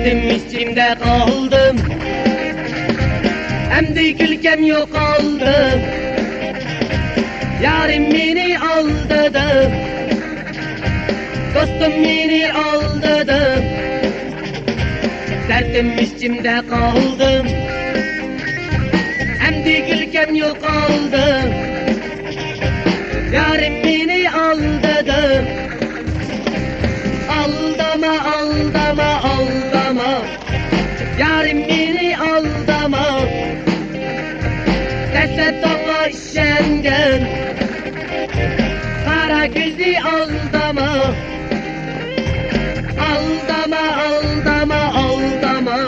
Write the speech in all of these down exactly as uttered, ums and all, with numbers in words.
ئىچىمدە قالدىم، ئەمدى كۈلكەم يوقالدى. يارىم مېنى ئالدىدى، دوستۇم مېنى ئالدىدى. دەردىم ئىچىمدە قالدى، ئەمدى كۈلكەم يوقالدى. يارىم مېنى ئالدىدى. ئالداما، ئالداما، ئالداما. يارىم مېنى ئالداما. دەسلەپ داڭا ئىشەنگەن قارا كۆزنى ئالداما. ئالداما، ئالداما، ئالداما.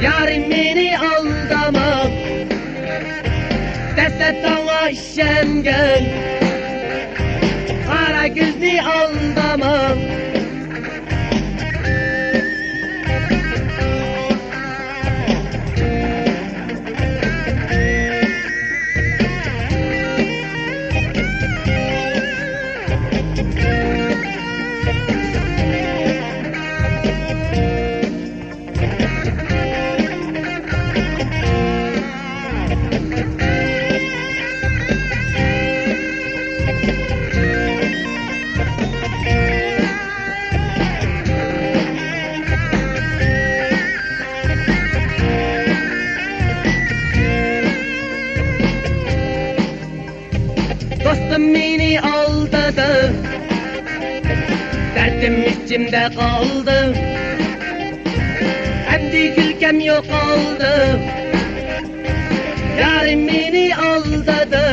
يارىم مېنى ئالداما. دەسلەپ داڭا ئىشەنگەن قارا كۆزنى ئالداما. دوستۇم مېنى ئالدىدى، دەردىم ئىچىمدە قالدى. ئەمدى كۈلكەم يوقالدى. يارىم مېنى ئالدىدى،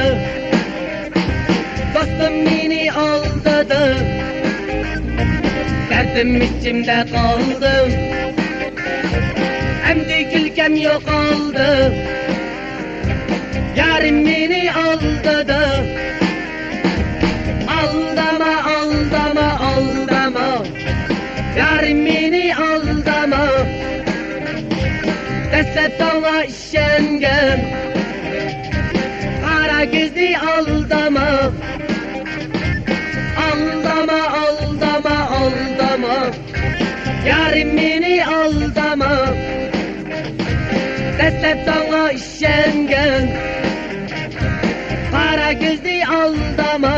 دوستۇم مېنى ئالدىدى. دەردىم ئىچىمدە قالدى، ئەمدى كۈلكەم يوقالدى. يارىم مېنى ئالدىدى. ئالداما، ئالداما، ئالداما. يارىم مېنى ئالداما. دەسلەپ داڭا ئىشەنگەن قارا كۆزنى ئالداما. ئالداما، ئالداما، ئالداما. يارىم مېنى ئالداما. دەسلەپ ساڭا ئىشەنگەن قارا كۆزنى ئالداما.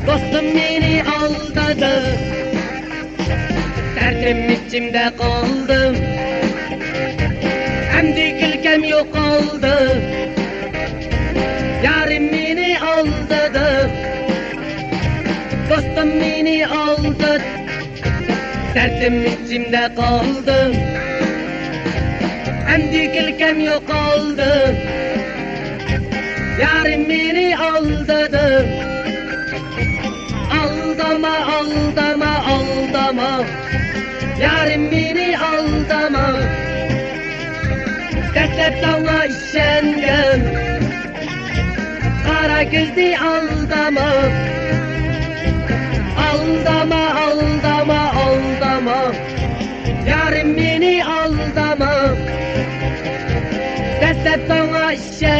دوستۇم مېنى ئالدىدى، دەردىم ئىچىمدە قالدى. ئەمدى كۈلكەم يوقالدى. يارىم مېنى ئالدىدى، دوستۇم مېنى ئالدىدى. دەردىم ئىچىمدە قالدى. ئەمدى كۈلكەم يوقالدى. يارىم مېنى ئالدىدى. ئالداما، ئالداما، ئالداما. يارىم مېنى ئالداما. دەسلەپ ساڭا ئىشەنگەن قارا كۆزنى ئالداما. ئالداما، ئالداما، ئالداما. يارىم مېنى ئالداما. دەسلەپ ساڭا ئىشەنگەن